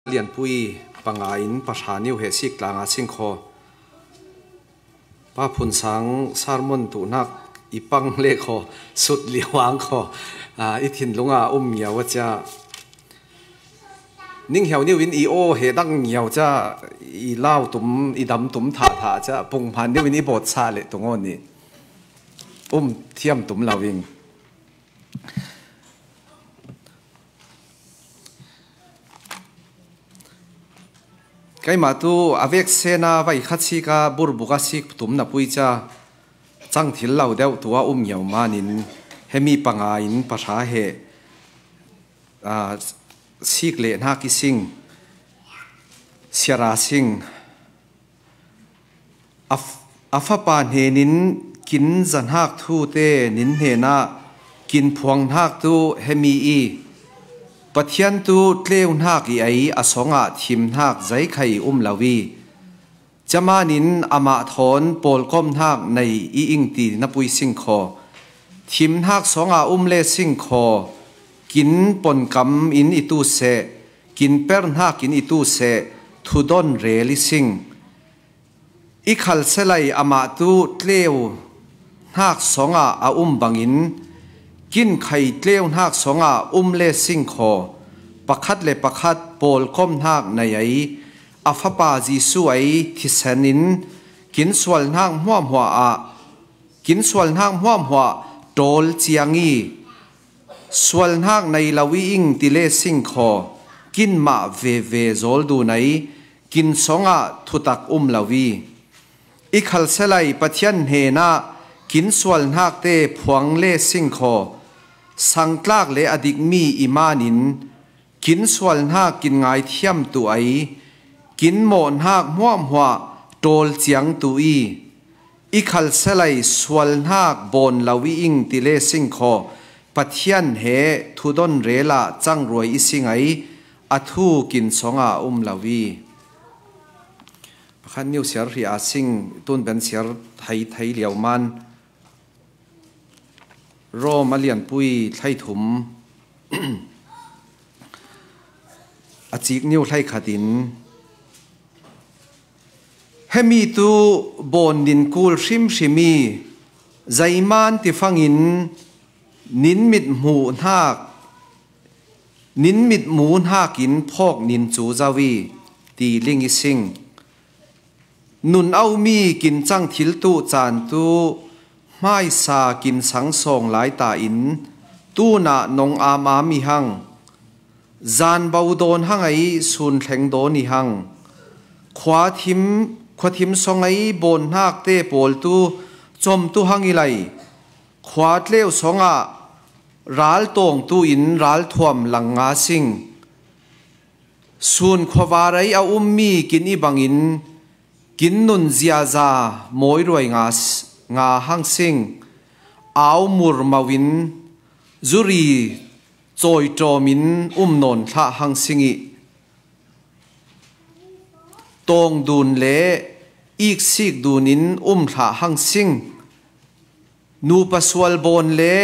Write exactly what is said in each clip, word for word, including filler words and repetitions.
Lianpui panga in pahra niu he sik tlanga sing kho. Pa Phun Sang sermon tuhnak i pang le kho, sut liawang kho. Ah, i thinlunga um ngiau a cia. Ning hiau niu in i aw he dang ngiau cia, i lau tum, i dam tum tha tha cia, pung hman niu in i bawt sa le tung aw ni. Um thiam tum lo ing. Keimah tu a vek sena vai khat sika burbuka sik tum na pui cia, cang thil lo deuh tua um ngiau manin, hemi panga in pahra he, ah, sik le hnak i sing, siara sing. A f-, a fapa hnenin kin zahnak thute nin hnenah kin phuanghnak tu hemi i, Pathian tu tleuhnak i ei a songah thimhnak zeikha i um lo i, camanin amah thawn pawlkomhnak nei i ing ti na pui sing kho. Thimhnak songah um le sing kho. Kin ponkam in i tu seh, kin perhnak in i tu seh, thudon rel i sing. I khalselai amah tu tleuhnak songah a um bangin, kin khai tleuhnak songah um le sing kho. Pakhat le pakhat pawlkomhnak nei ei, a Fapa Jesuh ei thisen in kin sualhnak hmuahhmuah ah, kin sualhnak hmuahhmuah tawl ciang i, sualhnak nei lo i ing ti le sing kho. Kin mah veve zawl dun ei, kin songah thutak um lo i. I khalselai Pathian hnenah kin sualhnak te phuang le sing kho. Sangtlak le a dikmi i manin kin sualhnak kin ngaithiam tu ei, kin mawhhnak hmuahhmuah tawl ciang tu i. I khalselai sualhnak bawn lo i ing ti le sing kho. Pathian he thudon rel ah cangruai i sing ei, a thu kin songah um lo i. Pakhat niu siar hri a sing, tun ben siar thei thei liau man. Rom a lianpui thlaithum, a cik niu thlaikhat in, hemi tu bawn nin kul hrimhrim i, zeiman tifangin nin mit hmuhhnak, nin mit muhhnak in phawk nin cu zo i, ti ling i sing. Nun a um i kin cang thil tuh caan tu hmaisa kin sang sawng lai ta in, tunah nong am am i hang. Zan bo dawn hang ei, sun thleng dawn i hang. Khua thim, khua thim song ei bawnhnak te pawl tu com tu hang i lai. Khua tleu songah ral tawng tu in ral thuam lang nga sing. Sun khuavar ei a ummi kin i bangin kin nun ziaza mawi ruai nga s-, nga hang sing. Au mur mau in zuri cawi ṭawm in um nawn thlah hang sing i. Tawng dun le iksik dun in um thlah hang sing. Nupa sual bawn le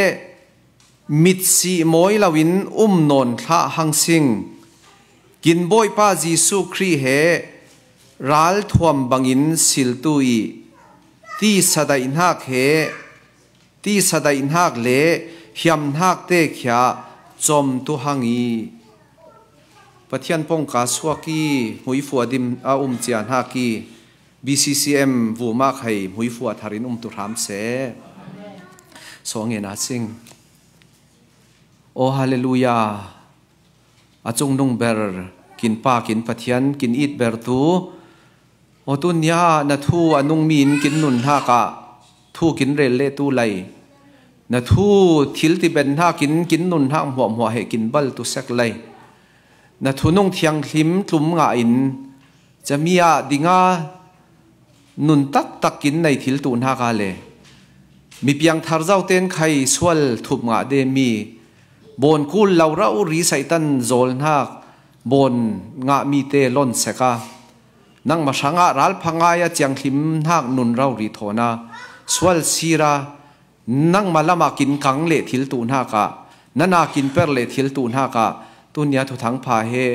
mit sih mawi lo in um nawn thlah hang sing. Kin Bawipa Jesuh Khrih he ral thuam bangin sil tu i, tisa daihnak he, tisa daihnak le hiamhnak te khia com tu hang i. Pathian pawngka suak i, hmuifua dim a um cia hnak i, B C C M vumah khai hmuifua thar in um tu hram seh. Sawng ngen a sing. Oh, halleluia. A cungnung ber, kin Pa, kin Pathian, kin it ber tu. Aw, tun nia na thu a nungmi in kin nunhnak ah thu kin rel le tu lai. Na thu thil ti ben hnakin kin nunhnak hmuahhmuah he kin bal tu sek lai. Na thunung thianghlim tlum ngah in cami ah dinga nun taktak kin nei thil tuh hnak ah le mi piangthar zoten khai sual thup ngah demi bawn kul lo rori saitan zawlhnak bawn ngahmi te lon sek a, nangmah hrangah ralpha ngai a thianghlim hnak nun rori thawn a, sual sir a, nangmah lamah kin kang le thil tuh hnak ah, na na kin per le thil tuh hnak ah, tunia thuthang pha he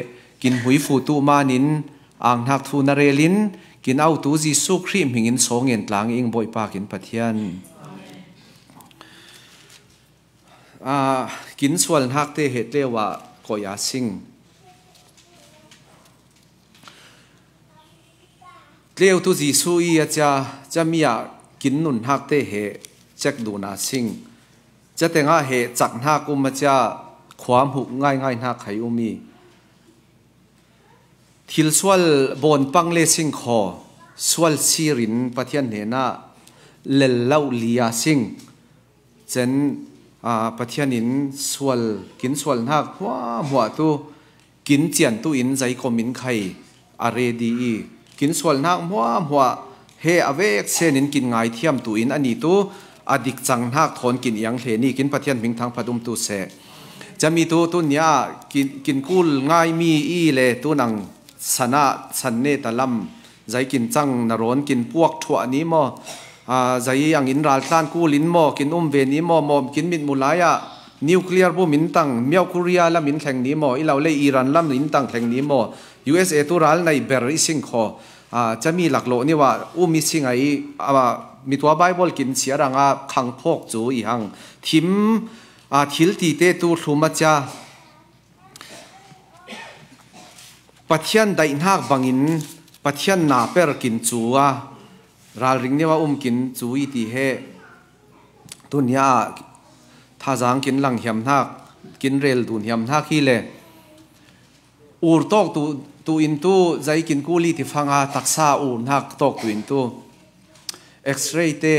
Kin hmuifu tu manin ang hnak thu na relin, kin autu Jesuh Khrih hmingin sawngen tlang ing Bawipa kin Pathian. Ah, kin sual hnak te he tleu ah koih a sing. Tleu tu Jesuh i a cia, cami ah kin nun hnak te he cek dun a sing. Cia tengah he cak hnak um a cia, khuam huk ngaingai hnak khai um i. Thil sual bawn pang le sing khaw, sual sirin Pathian hnenah lel lo li a sing. Cen, aa, Pathian in sual, kin sual hnak hmuahhmuah tu, kin cian tu in zei kom in khai a ready i, kin sual hnak hmuahhmuah he a vek sen in kin ngaithiam tu in a ni tu a dik cang hnak thawn kin iang hle ni, kin Pathian hming thangphat um tu seh. Cami tu, tu nia kin, kin kul ngai mi i le tu nang san ah san ne ta lam, zei kin cang na rawn kin puak thuah ni maw? Aa, zei ang in raltlan kul in maw, kin um ve ni maw, maw kin mitmu lai ah nuclear bom in tang, Myauk Korea lam in thleng ni maw, i lo le Iran lam in tang thleng ni maw, U S A tu ral nei ber i sing khaw, aa, cami laklawh ni ah um i sing a i, aa, mi tua Bible kin siar ang a khang phawk cu i hang. Thim, aa, thil ti te tu thlum a cia. Pathian daih hnak bangin Pathian na per kin cu a, ralring neu a um kin cu i ti he, tu nia thazaang kin lang hiam hnak, kin rel dun hiam hnak hi le, ur tawk tu, tu in tu, zei kin kul i ti fang a, taksa ur hnak tawk tu in tu, X-ray te,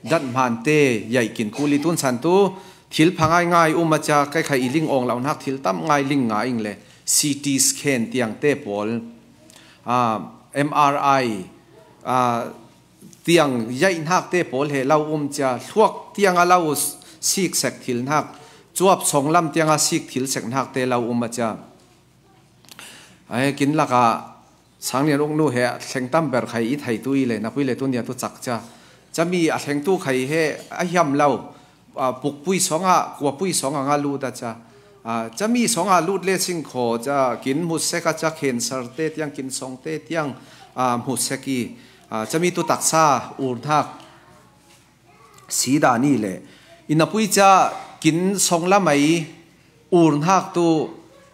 dat hman te, yaih kin kul i tun san tu, thil pha ngaingai um a cia, kai khai i ling awng lo hnak thil tam ngai ling nga ing le, C T scan tiang te pawl, aa, M R I, aa, tiang yaih hnak te pawl he lo um cia, thluak tiang a lo sik sek thil hnak, cuap song lam tiang a sik thil sek hnak te lo um a cia. Ai, kin lakah Sang Lian Uk nu he thleng tam ber khai i thei tu i le, na pui le tu nia tu cak cia. Cami a thleng tu khai he a hiam lo, aa, pukpui song ah, kuapui song ah nga lut a cia. Aa, cami song ah lut le sing khaw cia, kin hmu sek a cia, cancer te tiang, kin song te tiang, aa, hmu sek i, aa, cami tu taksa ur hnak si dan i le, i na pui cia kin song lam a i ur hnak tu,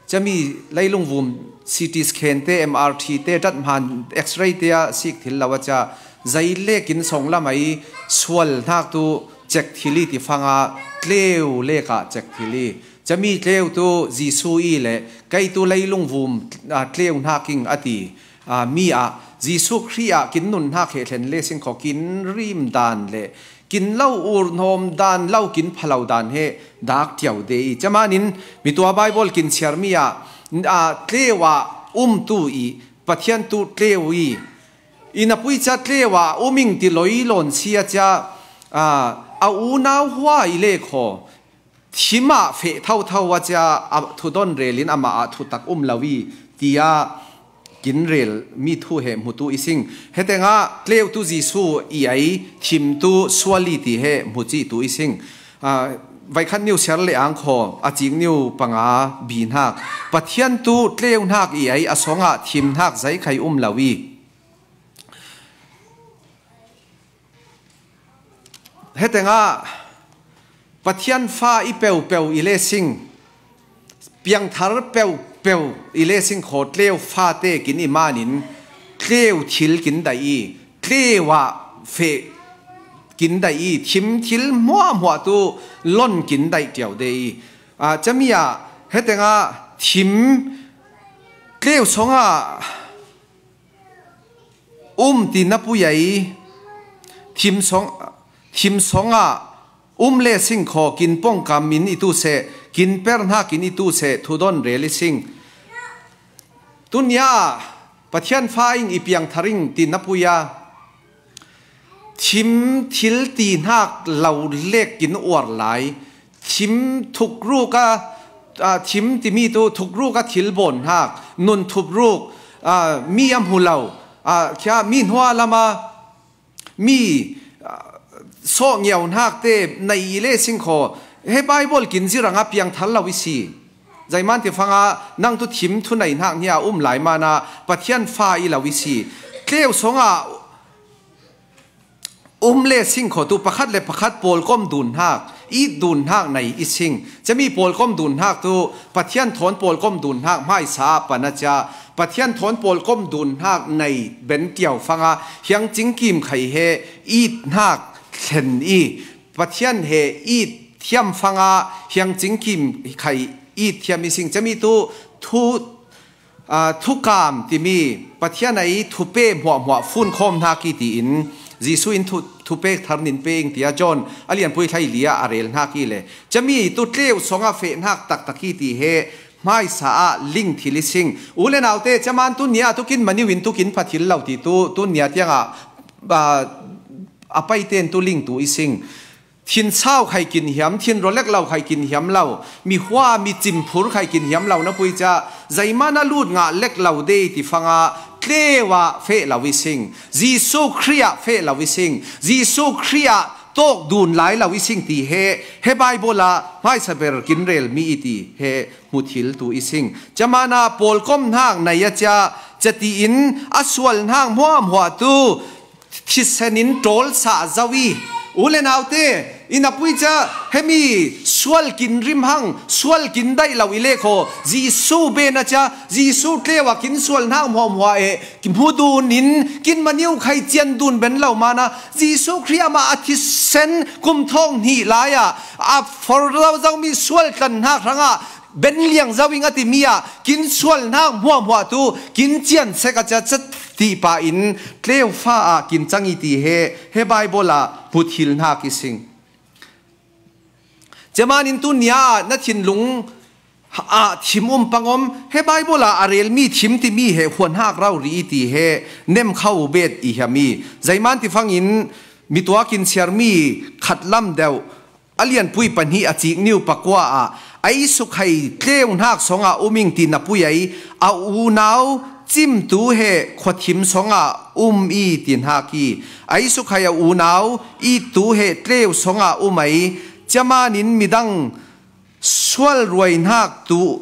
cami leilung vum C T scan te, M R T te, dat hman X-ray te a sik thil lo a cia, zei le kin song lam a i sual hnak tu cek thil i ti fang a, tleu lek ah cek thil i. Cami tleu tu Jesuh i le, kei tu leilung vum, aa, tleu hnak ing a ti. Aa, mi ah Jesuh Khrih ah kin nun hnak he thlen le sing khaw kin rim dan le kin lo ur hnawm dan, lo kin pha lo dan he dak ṭiau de i. Camanin mi tua Bible kin chiar mi ah, aa, tleu ah um tu i, Pathian tu tleu i, i na pui cia tleu ah um ing ti loi lawn si a cia, aa, a unau hua i le khaw, thim ah feh thotho a cia, a thudon rel in amah ah thutak um lo i, tiah kin rel mi thu he hmu tu i sing. He tengah tleu tu Jesuh i ei, thim tu sual i ti he hmu ci tu i sing. Aa, vaikhat niu siar le ang khaw, a cik niu panga bi hnak. Pathian tu tleu hnak i ei, a song ah thim hnak zei khai um lo i. He tengah Pathian fa i peuhpeuh i le sing, piangthar peuhpeuh i le sing khaw tleu fate kin i manin tleu thil kin daih i, tleu ah feh kin daih i, thim thil hmuahhmuah tu lon kin daih ṭiau de i. Aa, cami ah he tengah thim tleu song ah um ti na pui a i, thim song, thim song ah um le sing khaw kin pongkam in i tu seh, kin per hnak in i tu seh, thudon rel i sing. Tu nia Pathian fa ing i piangthar ing ti na pui a, thim thil ti hnak lo lek kin uar lai, thim thukruk a, aa, thim timi tu thukruk a thil bawn hnak, nun thupruk, aa, mi a hmu lo, aa, khia mi hnuai lam a mi, aa, sawh ngiau hnak te nei i le sing khaw, he Bible kin zirang a piangthar lo i si. Zaiman ti fanga nang tu thim thu nei hnak nia um lai mana Pathian fa i lo i si. Tleu songa um le sing kho tu pakhat le pakhat pawlkom dun hnak, it dun hnak nei i sing. Cami pawlkom dun hnak tu Pathian thawn pawlkom dun hnak hmaisa ah pan a cia. Pathian thawn pawlkom dun hnak nei ben tiau fanga hiang cingkim khai he it hnak thlen i Pathian he it thiam fanga hiang cingkim khai it thiam i sing. Cami tu thu, aa, thukam timi Pathian a i thupe hmuahhmuah funkhawm hnak i tiin Jesuh in thu, thupe thar nin pe ing tia John a lianpui thlai li ah a rel hnak i le. Cami tu tleu songa feh hnak taktak i ti he hmaisa ah ling thil i sing. U le naute, caman tu nia tu kin maniu in tu kin pha thil lo ti tu, tu nia tiangah, aa, a paiten tu ling tu i sing. Thin sau khai kin hiam, thin rawlek lo khai kin hiam lo, mi hua, mi cimphur khai kin hiam lo na pui ca, zeimana lut ngah lek lo de ti fanga tleu ah feh lo i sing, Jesuh Khrih ah feh lo i sing, Jesuh Khrih ah tawk dun lai lo i sing ti he, he Bible ah hmaisa ber kin rel mi i ti he hmu thil tu i sing. Camana pawlkom hnak nei a cia, ca tiin a sual hnak hmuahhmuah tu thisen in tawlsa zo i, u le naute, i na pui ca hemi sual kin rim hang, sual kin daih lo i le kho, Jesuh ben a cia, Jesuh tleu ah kin sual hnak hmuahhmuah e, ki hmu dun in kin maniu khai cian dun ben lo mana, Jesuh Khrih amah a thisen kum thawng hnih lai ah a for zo zo mi sual tlan hnak hrangah ben liang zo ing a timi ah kin sual hnak hmuahhmuah tu kin cian sek a cia, ca ti pa in tleu fa ah kin cang i ti he, he Bible ah hmu thil hnak i sing. Cemanin tu nia ah na thinlung ah thim um pangom, he Bible ah a rel mi thim timi he huan hak rau ri i ti he nem kho bet i hiam i. Zeiman ti fangin mi tuak in siar mi khat lam deuh a lianpui pahnih a cik niu pakua ah, a i sukhai tleu hnak song ah um ing ti na pui ai, a unau cim tu he khuathim song ah um i ti hnak i, a i sukhai a unau it tu he tleu song ah um ai, cemanin midang sual ruai hnak tu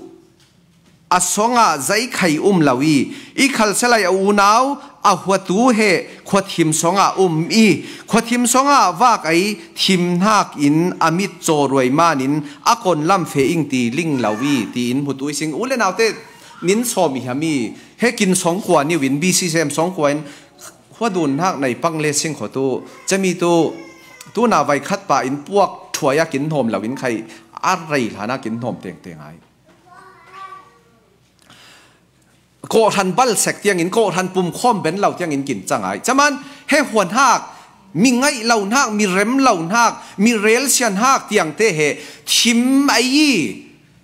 a song ah zei khai um lo i, i khalselai a unau a hua tu he khuathim song ah um i, khuathim song ah vak ai thim hnak in a mit caw ruai manin a kon lam feh ing ti ling lo i, tiin hmu tu i sing. U le naute, nin sawm i hiam i, he kin song kua niu in B C C M song kua in hua dun hnak nei pang le sing kho tu, cami tu, tu na vai khat pa in puak thuai a kin hawm lo in khai a rei hlan a kin hawm tengteng ai. Kawhhran bal sek tiangin, kawhhran pumkhawm ben lo tiangin kin cang ai. Caman he huan hak, mi ngaih lo hnak, mi rem lo hnak, mi relsian hak tiangte he thim ai i,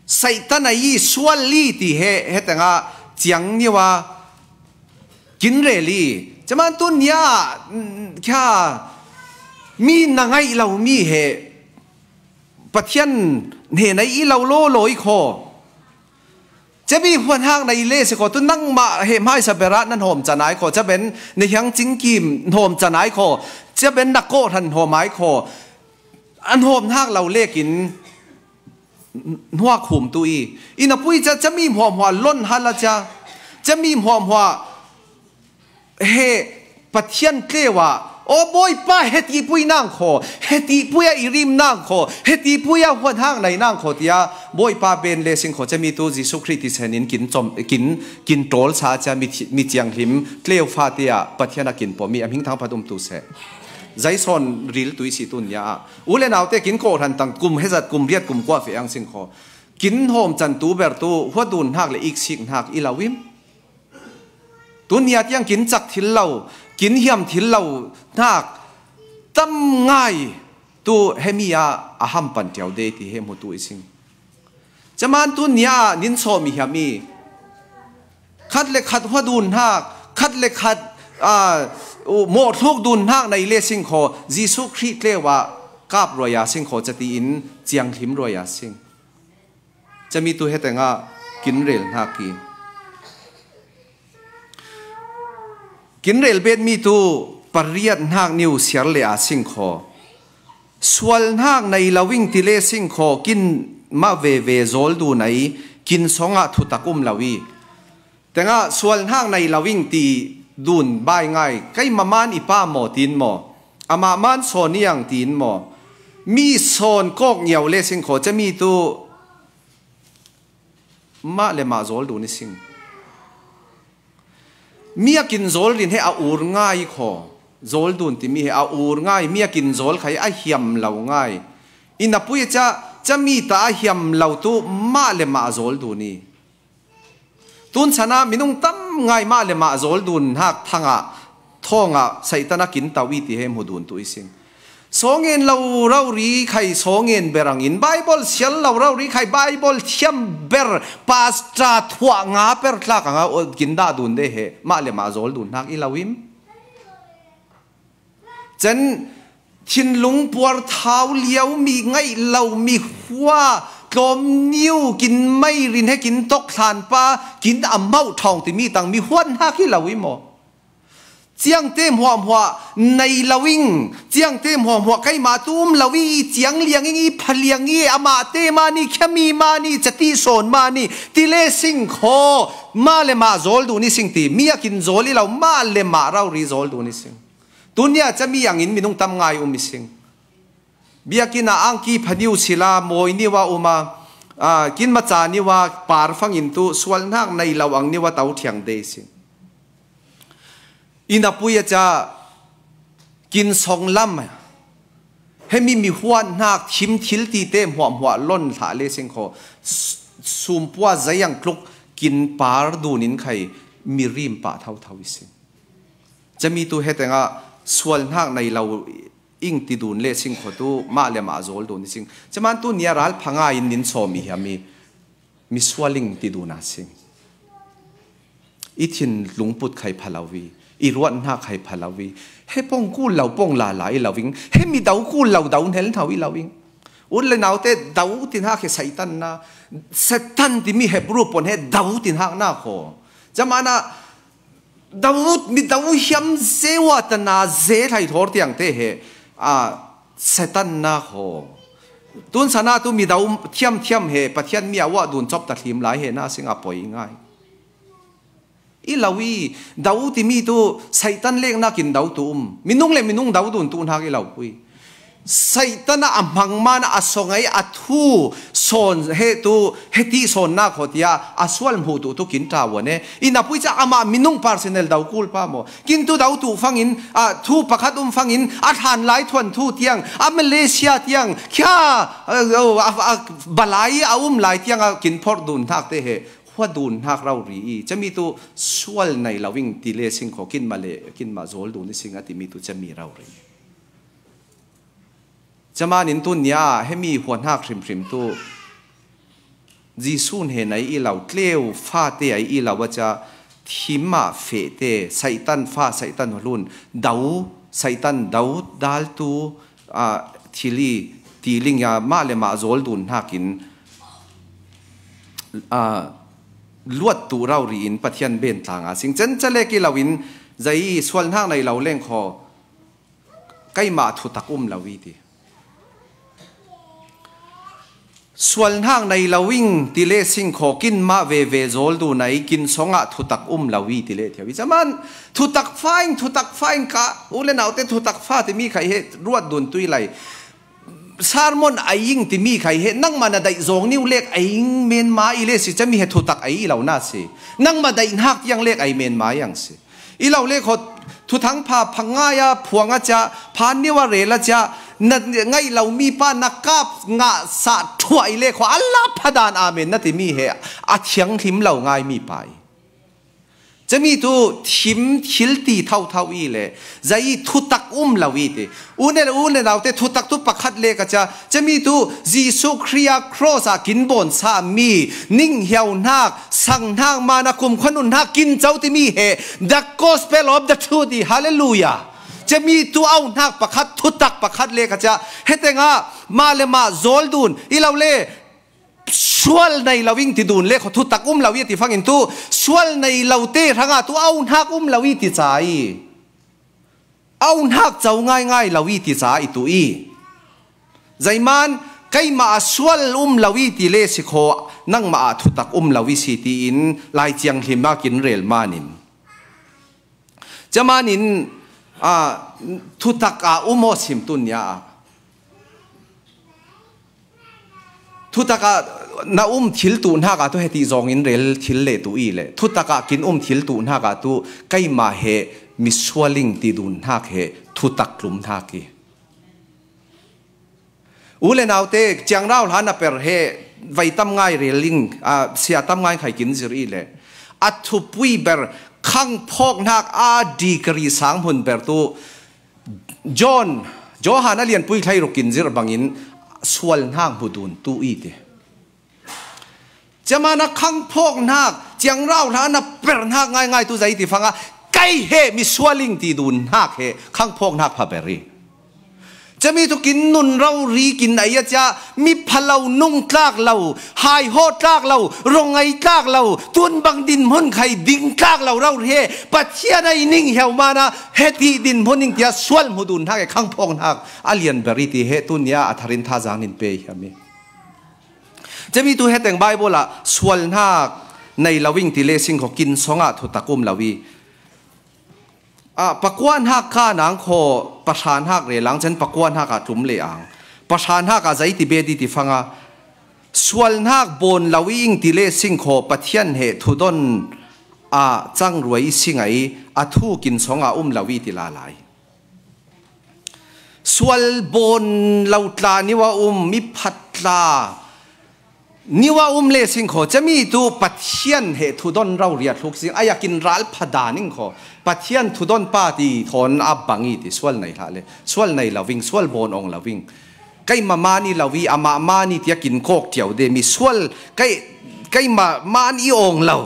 Satan ai i, sual i ti he, he tengah ciang niu a kin rel i. Caman tu nia, mm, kha mi na ngaih lo mi he Pathian hnen ai i lo law law i kho. Cami huan hak na i le si kho, tu nangmah he hmaisa berah nan hawm can ai kho, caben na hiang cingkim hawm can ai kho, caben na kawhhran hawm ai kho, an hawm hak lo lekin hnuak hum tu i, i na pui ca, cami hmuahhmuah lon hal a ca, cami hmuahhmuah he Pathian tleu ah, aw Bawipa, he tipui nang kho, he tipui a i rim nang kho, he tipui a huan hak nei nang kho, tia Bawipa ben le sing kho, cami tu Jesuh Khrih thisen in kin com, kin, kin tawlsa cia mi, mi cianghlim tleu fa tia Pathian a kin pom i, a hming thangphat um tu seh. Zaison ril tu i si tu nia ah, u le naute, kin kawhhran tang kum hezat, kum riat, kum kua fe ang sing kho. Kin hawm can tu ber tu hua dun hnak le iksik hnak i lo im. Tu nia tiang kin cak thil lo, kin hiam thil lo hnak tam ngai tu hemi ah a ham pan tiau de ti he hmu tu i sing. Caman tu nia nin sawm i hiam i, khat le khat hua dun hnak, khat le khat, aa, mawhthluk dun hnak nei le sing kho, Jesuh Khrih tleu ah kap ruai a sing kho, ca tiin cianghlim ruai a sing. Cami tu he tengah kin rel hnak i, kin rel bet mi tu pariat hnak niu siar le a sing kho. Sual hnak nei lo ing ti le sing kho, kin mah veve zawl dun ai, Kin songah thutak um lo i. Tengah sualhnak nei lo ing ti dun bai ngai. Keimah man i pa maw tiin maw? Amah man saw niang tiin maw? Mi sawn kawk ngiau le sing khaw cemi tu mah le mah zawl dun i sing. Mi a kin zawl rin he a ur ngai khaw. Zawl dun timi he a ur ngai, mi a kin zawl khai a hiam lo ngai. I napui a ca, cami ta a hiam lo tu mah le mah zawl dun i. Tun sana minung tam ngai mah le mah zawl dun hak thangah thawngah Satan a kin tau i ti he hmu dun tu i sing. Saw ngen lo rori khai saw ngen ber angin, Bible sial lo rori khai Bible thiam ber, pastor thuah nga per tlak anga kin dah dun de he, mah le mah zawl dun hak i lo im. Cen thinlung puar thau liau mi ngaih lo mi hua tlawm niu kin mai rin he kin tok thlan pa kin a mauh thawng timi tang mi huan hak i lo i maw? Ciangte hmuahhmuah nei lo ing, ciangte hmuahhmuah keimah tu um lo i, i ciang liang ing, i pha liang i, amahte mah ni, khiami mah ni, cati sawn mah ni, ti le sing khaw, mah le mah zawl dun i sing ti, mi a kin zawl i lo, mah le mah rori zawl dun i sing. Tunia cami angin minung tam ngai um i sing. Biakinn ah angki pha niu sila, mawi niu a um a, kin maca niu a par fangin tu sualhnak nei lo ang niu a tau thiang de i sing. I napui a ca kin song lam hemi mi huanhnak thim thil tite hmuahhmuah lon hlah le sing khaw, sumpua zeiang tluk kin par dunin khai mi rim pah thotho i sing. Cami tu he tengah sualhnak nei lo ing ti dun le sing khaw tu mah le mah zawl dun i sing. Caman tu nia ral pha ngai in nin sawm i hiam i mi sual ing ti dun a sing. I thin lungput khai pha lo i, i ruatnak khai pha lo i, he pong kul lo pong lala i lo ing, he mi do kul lo do hnel hno i lo ing. Ut le naute do tin hak he Satan na, Satan timi Hebrew pon he do tin hak na khaw. Caman a do, mi do hiam zewa tana ze thai thawr tiang te he, a, Satan na khaw. Tun sana tu mi do thiam thiam he, Pathian mi a wah dun cop ta thlim lai he na sing a poi ngai. I lo i, do timi tu Satan leknak in do tu um. Minung le minung do dun tu hnak i lo pui. Satan a hmang man a song ai a thu sawn he tu, he ti sawn nak khaw tia a sual hmuh tu tu kin ta wan e. I napui ca amah minung personal do kul pa maw? Kin tu do tu fangin, a thu pakhat um fangin, a thlan lai thuan thu tiang, a Malaysia tiang, khia, a, a, a, a balai a um lai tiang a kin phorh dun hnak te he. Hua dun hnak rori i, cami tu sual nei lo ing ti le sing khaw kin mah le, kin mah zawl dun i sing a timi tu cami rori. Caman in tun nia, hemi huanhak hrimhrim tu Jesuh he nei i lo, tleu fate ai i lo a ca, thim ah fehte, Satan fa, Satan hlun, do, Satan do, dal tu, a, thil i, ti ling a, mah le mah zawl dun hnakin, a, luat tu rori in Pathian ben tlang a sing. Cen ca le ki lo in, zei sual hnak nei lo leng khaw, keimah thutak um lo i ti. Sual hnak nei lo ing ti le sing khaw kin mah veve zawl dun ai kin song ah thutak um lo i ti le thiau i. Caman thutak fa ing, thutak fa ing ka, u le naute thutak fa timi khai he ruat dun tui lai. Sermon ai ing timi khai he, nangmah na daih zawng niu lek ai ing men ma i le si, cami he thutak ai i lo na si. Nangmah daih hnak tiang lek ai men ma i ang si. I lo le khaw, thuthang pha phangai a phuang a cia, phan niu a rel a cia, na ngaih lo mi pa na kap ngah sah thuah i le khaw, a la pha dan amen na timi he, a thianghlim lo ngai mi pa i. Cami tu thim thil ti thotho i le, zei thutak um lo i ti. U ne, u ne naute thutak tu pakhat le ka cia, cami tu Jesuh Khrih a cross a kin bawn sa mi, ning hiau hnak, sang hnak, man a kumkhua nun hnak kin co timi he, the gospel of the truth i, hallelujah. Cami tu au hnak pakhat, thutak pakhat le ka cia, he tengah, mah le mah zawl dun, i lo le, sual nei lo ing ti dun le khaw thutak um lo i ti fangin tu, sual nei lo te hrangah tu au hnak um lo i ti ca i. Au hnak co ngaingai lo i ti ca i tu i. Zeiman, keimah a sual um lo i ti le si khaw, nangmah ah thutak um lo i si, tiin Lai Thianghlim ah kin rel manin. Cia manin, a, thutak a um aw sim tun nia ah. Thutak a na um thil tuhnakah tu heti zawngin rel thil le tu i le. Thutak a kin um thil tuhnakah tu keimah he misual ing ti dunhak he thutak tlumhnak i. U le naute, ciangrau hlan a per he vai tam ngai rel ing, a, sia tam ngai khai kin zir i le. A thupui ber khangphawknak a degree sang hmun ber tu John, Johan a lianpui thlai ruk kin zir bangin sualhnak hmu dun tu i ti. Cia manin khangphawknak, ciangrau hlan a perhnak ngaingai tu zei ti fanga, kei he misual ing ti dunhak he khangphawknak pha ber i. Cia mi tu kin nun rori kin ai a cia, mi phalo nungtlak lo, haihawh tlak lo, rongai tlak lo, tun bang dinhmun khai ding tlak lo rori he, Pathian a i ning hiau mana, heti dinhmun ing tia sual hmu dunhak he khangphawknak a lian ber i ti he tunia a tharin thazang in pe hiam i. Cia mi tu heteng Bible ah sualhnak nei lo ing ti le singkhaw kin songah thutak um lo i. A, pakuanhak ka nang khaw, pahrahnak relang cen pakuanhak ah tlum le ang. Pahrahnak ah zei ti be di ti fanga. Sualhnak bawn lo i ing ti le singkhaw Pathian he thudon a cangruai i sing ai a thu kin songah um lo i ti lalai. Sual bawn lo tla niwa um, mi phat tla niwa um le singkhaw, cia mi tu Pathian he thudon rau riat hluk sing, a yakin ral pha dan ing khaw. Pathian thudon pa ti thawn a bang i ti sual nei hlah le, sual nei lo ing, sual bawn ong lo ing. Keimah mani lo i, amah mani tia kin kawk tiau de, mi sual, kei, keimah mani ong lo.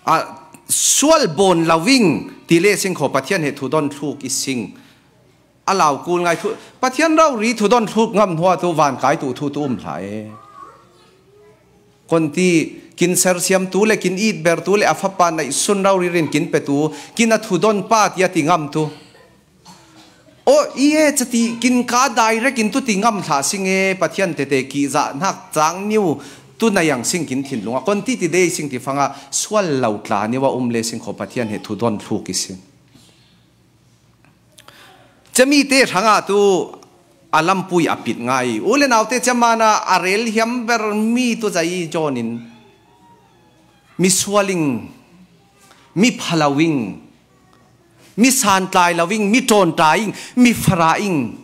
A, sual bawn lo ing, ti le singkhaw Pathian he thudon hluk i sing. A lau kul ngai thu, Pathian rori thudon hluk ngam hnuah tu van kai tu thu tu um hlah e. Kon ti kin sersiam tu le kin it ber tu le a fapa naih sun rori rin kin pe tu, kin a thudon pa tia ti ngam tu. O i e ca ti kin ka direct in tu ti ngam hlah sing e, Pathian tete ki zah hnak cang niu tu na yang sing kin thinlung a. Kon ti ti dei sing ti fanga sual lo tla niwa um le singkhaw Pathian he thudon hluk i sing. Cia mi te hrangah tu a lampui a pit ngai. U le naute cia mana a rel hiam ber mi tu zai i John in mi sual ing, mi phalo ing, mi santlai lo ing, mi ṭawnṭai ing, mi fara ing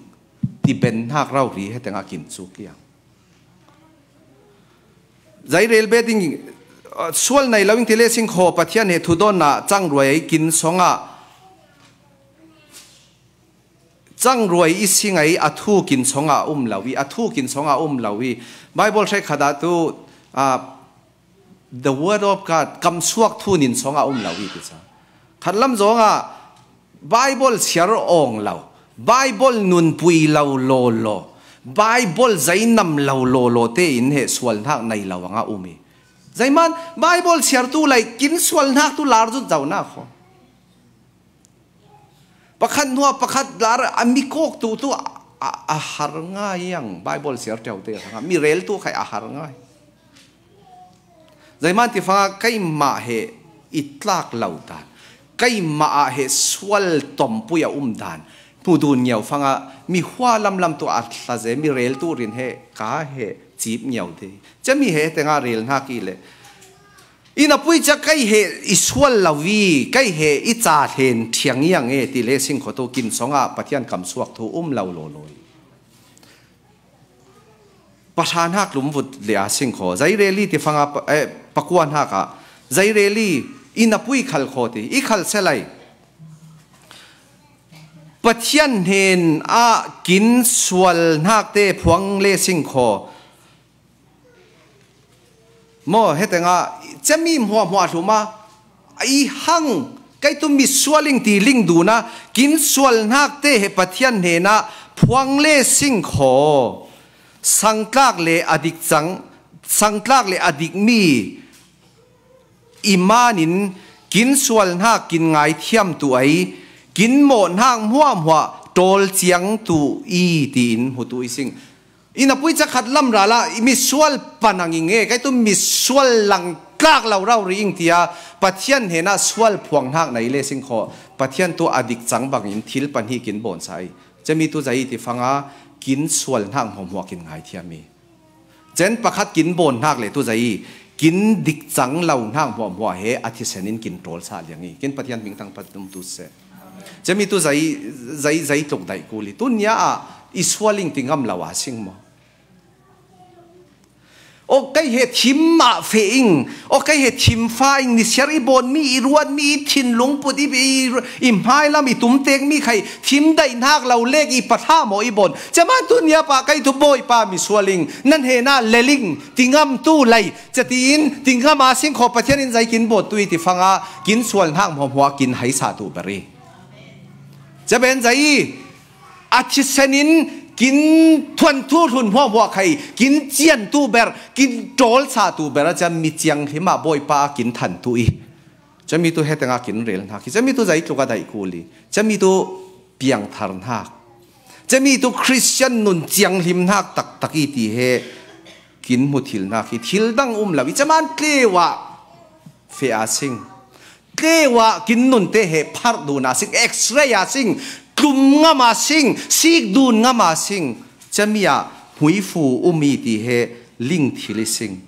ti benhnak rori hetengah kin cuk iang. Zairel beting, uh, sual nei lo ing ti le singkhaw Pathian he thudon ah cangruai ai kin songah cangruai i sing ai a thu kin songah um lo i, a thu kin songah um lo i. Bible hrekkhat ah tu, uh, the word of God, kamsuak thu nin songah um lo i ti ca. Khatlam zongah Bible siar awng lo, Bible nunpui lo lawlaw, Bible zainam lo lawlaw tein he sualhnak nei lo angah um i. Zeiman Bible siartu lai kin sualhnak tu lar zut zaunak khaw. Pakhat hnuah pakhat lar a mi kawk tu tu a, a, a har ngai ang Bible siar ṭeu te hrangah mi rel tu khai a har ngai. Zeiman ti fanga keimah he i tlak lo dan, keimah ah he sual tompui a um dan hmu dun ngiau fanga mi hua lamlam tu a thlaze mi rel tu rin he ka he cip ngiau te. Cia mi he tengah rel hnak i le i na pui cia kei he i sual lo i, kei he i ca thlen thiang iang e ti le singkhaw tu kin songah Pathian kamsuak thu um lo lawlaw i. Pahrahnak lumvut le a singkhaw, zaireli ti fanga pa-, eh, pakuanhak ah, zaireli i na pui khal khaw ti, i khal selai. Pathian hnen ah kin sualhnak te phuang le singkhaw. Maw, hetengah, cemi hmuahhmuah hluma, i hang, kei tu mi sual ing ti ling duna, kin sualhnak te he Pathian hnenah, phuang le singkhaw, sangtlak le a dik cang, sangtlak le a dikmi, i manin, kin sualhnak kin ngaithiam tu ai, kin mawhhnak hmuahhmuah, tawl ciang tu i, tiin hmutu i sing. Ina pui ca khat lam rala i misual panang i nge, kei tu misual lang tlak lo rau ri ing tia, Pathian hena sual phuang hnak nei le sing kho, Pathian tu a dik cang bangin thil pahnih kin bawn sa i. Cemi tu zai ti fanga kin sual hnak hmuahhmuah kin ngai thiam i. Cen pakhat kin bawn hnak le tu zai kin dik cang lo hnak hmuahhmuah he a thisen in kin ṭawl sa liang i. Kin Pathian hming tang pat um tu seh. Cemi tu zai, zai, zai tluk daih kul i. Tun nia ah i sual ing ti ngam lo a sing maw? Aw kei he thim mah feh ing, aw kei he thim fa ing, nisiar i bawn mi, i ruat mi, i thinlung put, i, i, i hmailam, i tumtek mi khai, thim daih hnak lo lek i pathla maw i bawn. Cema tu nia pa kei tu Bawipa misual ing, nan hena lel ing, ti ngam tu lei, ca tiin, ti ngam a sing kho Pathian in zai kin bawn tu i ti fanga, kin sual hnak hmuahhmuah kin hai sa tu ber i. Ca ben zai i, a thisen in kin thuan thu hlun hmuahhmuah khai, kin cian tu ber, kin ṭawl sa tu ber, a ca mi ciang hlim ah Bawipa a kin than tu i. Cemi tu heteng a kin rel hnak i. Cemi tu zai tluk a daih kul i. Cemi tu piang thar hnak. Cemi tu Khristian nun ciang hlim hnak taktak i ti he kin hmu thil hnak i. Thil dang um lo i. Cema tleu ah feh a sing. Tleu ah kin nunte he pharh dun a sing, X-ray a sing, tlum ngam a sing, sik dun ngam a sing. Cemi ah hmuifu um i ti he ling thil i sing.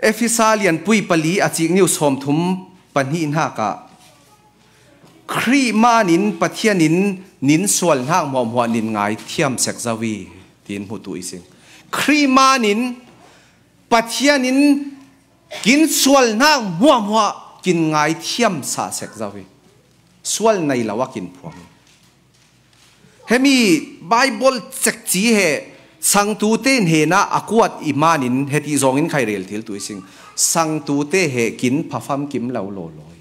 Efesa lianpui pali a cik niu sawmthum pahnih hnak ah Khrih manin Pathian in nin sual hnak hmuahhmuah nin ngai thiam sek zo i, tiin hmu tu i sing. Khrih manin Pathian in kin sual hnak hmuahhmuah kin ngai thiam sa sek zo i, sual nei lo a kin phuang i. Hemi Baibal cekci he sangtute hnena a kuat i manin heti zawngin khai rel thil tu i sing. Sangtute he kin phafam kim lo lawlawi.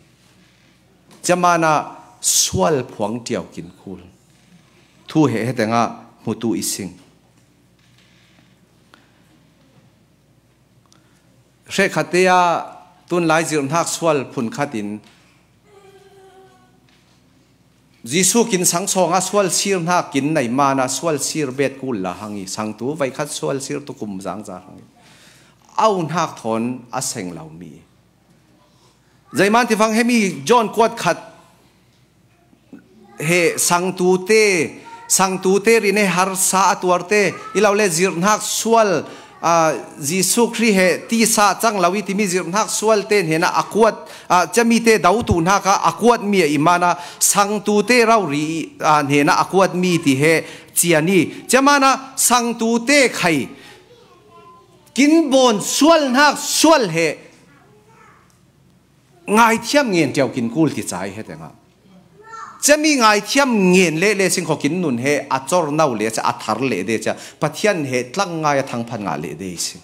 Camana sual phuang tiau kin kul. Thu he hetengah hmutu i sing. Hrekkhatte ah tunlai zirhnak sual phunkhat in Jesuh kin sang sawngah sual sir hnak kin nei mana sual sir bet kul la hang i sangtu veikhat sual sir tu kum zangza hang i au hnak thawn a seng lo mi. Zeiman tifang hemi John kuat khat he sangtute, sangtute rin he harsa a tuarte, i lo le zirhnak sual, aa, Jesuh Khrih he tisa cang lo i timi zirhnak sualte hnena a kuat, aa, camite dotu hnaka a kuat mi a i mana sangtute rori, aa, hnena a kuat mi ti he cian i. Camana sangtute khai kin bawn sual hnak sual he ngaithiam ngen tiau kin kul ti ca i hetengah. Cemi ngaithiam ngen leh le singkhaw kin nun he a cor no le ca a thar leh de ca Pathian he tlang ngai a thangphat ngah leh de i si.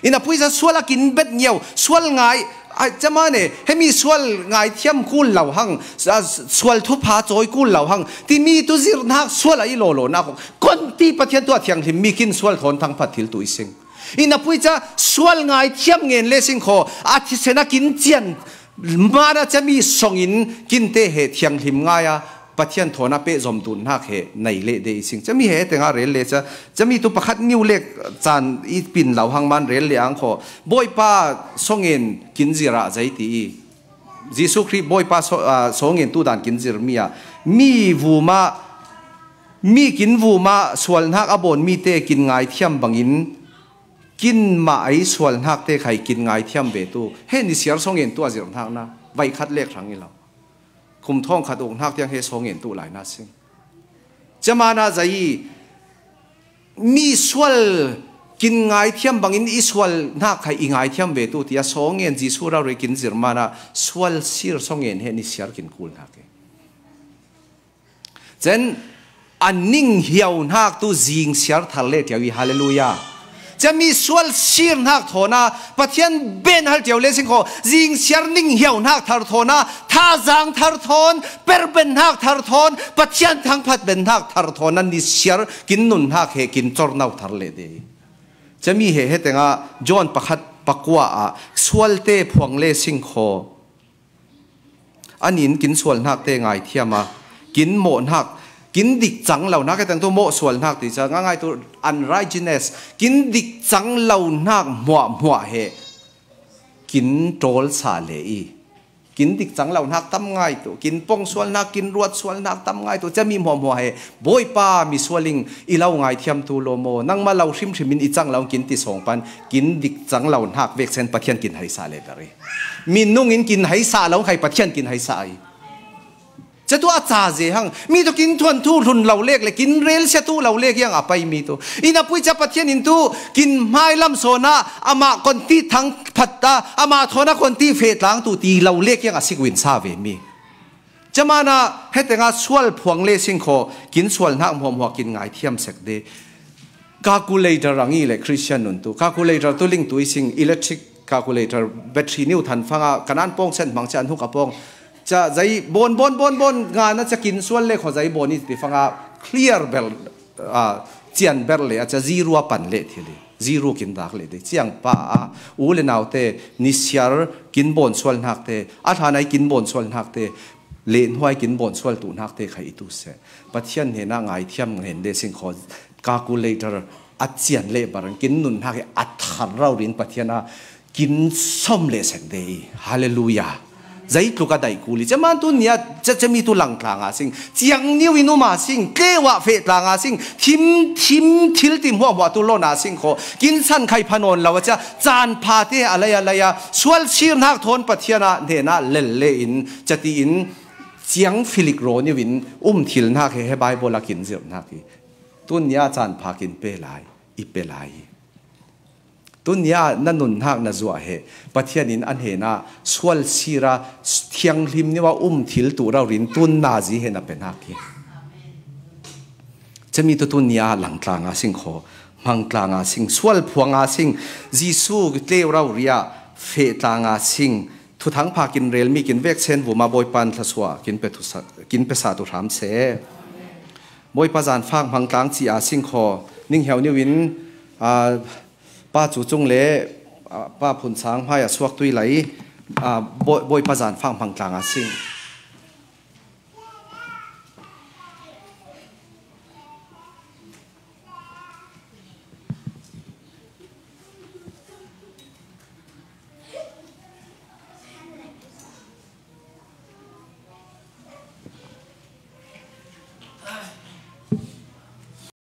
Ina puisa sual a kin bet ngiau, sual ngai, a, cama ne, hemi sual ngaithiam kul lo hang, a, sual thupha cawi kul lo hang, timi tu zirhnak sual a i lawlawnak kong, kon ti Pathian tu a thianghlim mi kin sual thawn thangphat thil tu i sing. Ina puisa sual ngaithiam ngen le singkhaw, a thisen a kin cian, mana cami songin kinte he thianghlim ngai a, Pathian thawn a pehzom dun hnak he nei leh de i sing. Cami he tengah rel le ca, cami tu pakhat niu lek caan i pin lo hang man rel le ang khaw. Bawipa songen kin zir ah zei ti i. Jesuh Khrih Bawipa so-, aa, songen tu dan kin zir mi ah. Mi vuma, mi kin vuma sual hnak a bawn mi te kin ngaithiam bangin kin mah ei sual hnak te khai kin ngaithiam ve tu. He ni siar songen tu a zir hnak na. Vai khat lek hrang i lo. Kum thawng khat uk hnak tiang he sawngen tuh lai na sing. Camana zai i mi sual kin ngaithiam bangin i sual hnak khai i ngaithiam ve tu tia sawngen Jesuh rau rei kin zir mana sual sir sawngen he ni siar kin kul hnak e. Cen a ning hiau hnak tu zing siar thar le tiau i, halleluia. Cami sual sir hnak thawn a Pathian ben hal tiau le singkhaw zing siar ning hiau hnak thar thawn a thazang thar thawn, perben hnak thar thawn, Pathian thangphat ben hnak thar thawn a ni siar kin nun hnak he kin cor nau thar le de. Cami he he tengah John pakhat pakua ah sualte phuang le singkhaw. Anin kin sual hnak te ngaithiam a, Kin mawhnak, kin dik cang lonak, hetiang tu mawh sualnak ti ca ngangai tu unrighteousness, kin dik cang lonak hmuahhmuah he kin ṭawlsa le i, kin dik cang lonak tam ngai tu, kin pong sualnak, kin ruat sualnak tam ngai tu, cami hmuahhmuah he, Bawipa, misual in i lo ngaithiam tu lo maw, nangmah lo hrimhrim in i cang lo kin ti sawng pan, kin dik cang lonak veksen Pathian kin haisa le ber i. Minung in kin haisa lo khai Pathian kin haisa i. Catu a ca ze hang, mi tu kin thuanthu hlun lo lek le, kin relsia tu lo lek hiang a pai mi tu. Inn a pui ca Pathian in tu, kin hmailam sawnah, amah konti thang phat ta, amah thawnah konti feh tlang tu ti lo lek hiang a sik win sa ve mi. Camana, hetengah sual phuang le singkhaw, kin sualnak hmuahhmuah kin ngaithiam sek de. Calculator ang i le Christian nun tu. Calculator tu ling tu i sing electric calculator battery niu than fanga kanan pawng sen hmang cia an huk a pawng. Cia zei bawn, bawn, bawn, bawn, nga na cia kin sual le khaw zei bawn i ti fanga clear ber, ah, cian ber le a cia zero a pan le thil i. Zero kin dak le de. Ciang pa a, u le naute, nisiar kin bawn sual nakte, a hlanai kin bawn sual nakte, le hnuai kin bawn sual tu nakte khai i tu se. Pathian hnena ngaithiam ngen de singkhaw. Calculator a cian le bar kin nunnak hi a thar raurin Pathian a kin sawm le sek de i. Halleluiah. Zeitluk a daih kul i. Ceman tu nia, ce, cemi tu langtlanga sing. Ciang niu in uma sing. Tleuah feh tlanga sing. Thim, thim, thil tim huahhuah tu lona singkhaw. Kin san khai phanawn lo a cia. Caan phate a lei a lei a. Sual sirnak thawn Pathian a hnena lel le in. Cati in. Ciang filik raw niu in. Um thilnak he, he Bible a kin zirhnak hi. Tun nia caan pha kin pe lai, i pe lai. Tun nia na nunnak na zuah he, Pathian in a hnena sual sira thianghlim niu a um thil tu raurin tun nazi he na penak hi. Cemi tu tun nia langtlanga sing khaw, hmangtlanga sing, sual phuanga sing, Jesu tleu rauria fehtlanga sing, thuthang pha kin rel mi kin veksen vuma Bawipan thlasua kin pe thusa, kin pe sa tu hram se. Bawipa zanfak hmangtlang ci a sing khaw, ning heu niu in, a, pa cu cung le, a, pa phun sang hmai a suak tui lai, a, Bawi-, Bawipa zanfak hmangtlang a sing.